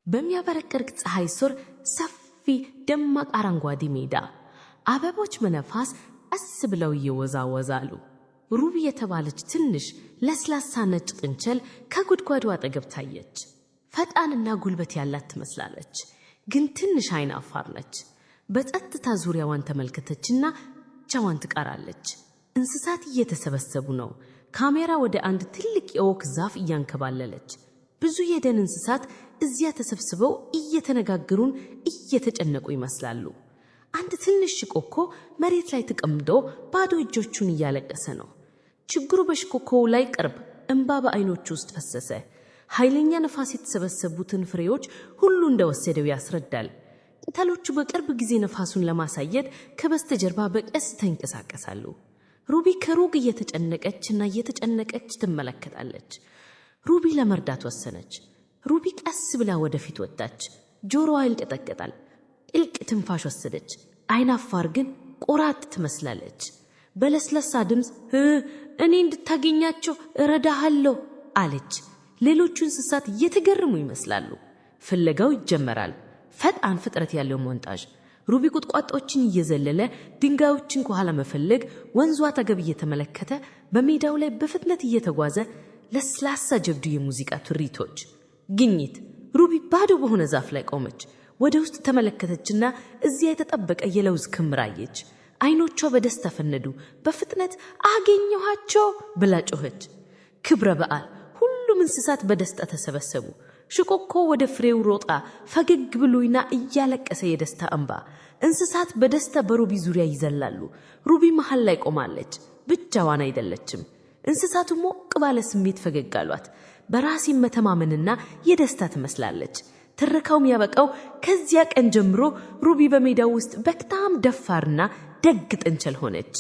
በሚያበረቅርቅ ፀሐይ ስር ሰፊ ደማቅ አረንጓዴ ሜዳ። አበቦች በነፋስ ቀስ ብለው ይወዛወዛሉ። ሩቢ የተባለች ትንሽ ለስላሳ ነጭ ጥንቸል ከጉድጓዱ አጠገብ ታየች። ፈጣንና ጉልበት ያላት ትመስላለች፣ ግን ትንሽ አይን አፋር ነች። በጸጥታ ዙሪያዋን ተመልከተችና ብቻዋን ትቀራለች። እንስሳት እየተሰበሰቡ ነው። ካሜራ ወደ አንድ ትልቅ የ oak ዛፍ እያንከባለለች። ብዙ የደን እንስሳት እዚያ ተሰብስበው እየተነጋገሩን እየተጨነቁ ይመስላሉ። አንድ ትንሽ ሽኮኮ መሬት ላይ ተቀምጦ ባዶ እጆቹን እያለቀሰ ነው። ችግሩ በሽኮኮው ላይ ቅርብ እንባ በዓይኖቹ ውስጥ ፈሰሰ። ኃይለኛ ነፋስ የተሰበሰቡትን ፍሬዎች ሁሉ እንደወሰደው ያስረዳል። ቅጠሎቹ በቅርብ ጊዜ ነፋሱን ለማሳየት ከበስተጀርባ በቀስታ ይንቀሳቀሳሉ። ሩቢ ከሩቅ እየተጨነቀች እና እየተጨነቀች ትመለከታለች። ሩቢ ለመርዳት ወሰነች። ሩቢ ቀስ ብላ ወደፊት ወጣች። ጆሮዋ ይንቀጠቀጣል። ጥልቅ ትንፋሽ ወሰደች። አይናፋር ግን ቆራጥ ትመስላለች። በለስላሳ ድምፅ "እኔ እንድታገኛቸው እረዳሃለሁ" አለች። ሌሎቹ እንስሳት እየተገረሙ ይመስላሉ። ፍለጋው ይጀመራል። ፈጣን ፍጥረት ያለው montage። ሩቢ ቁጥቋጦዎችን እየዘለለ፣ ድንጋዮችን ከኋላ መፈለግ፣ ወንዙ አጠገብ እየተመለከተ፣ በሜዳው ላይ በፍጥነት እየተጓዘ፣ ለስላሳ ጀብዱ የሙዚቃ ትርኢቶች። ግኝት። ሩቢ ባዶ በሆነ ዛፍ ላይ ቆመች። ወደ ውስጥ ተመለከተችና እዚያ የተጠበቀ የለውዝ ክምር አየች። አይኖቿ በደስታ ፈነዱ። በፍጥነት "አገኘኋቸው" ብላ ጮኸች። ክብረ በዓል። ሁሉም እንስሳት በደስታ ተሰበሰቡ። ሽኮኮ ወደ ፍሬው ሮጣ ፈገግ ብሎና እያለቀሰ የደስታ እንባ። እንስሳት በደስታ በሩቢ ዙሪያ ይዘላሉ። ሩቢ መሃል ላይ ቆማለች። ብቻዋን አይደለችም። እንስሳቱ ሞቅ ባለ ስሜት ፈገግ አሏት። በራስ መተማመንና የደስታ ትመስላለች። ትረካውም ያበቃው ከዚያ ቀን ጀምሮ ሩቢ በሜዳው ውስጥ በጣም ደፋርና ደግ ጥንቸል ሆነች።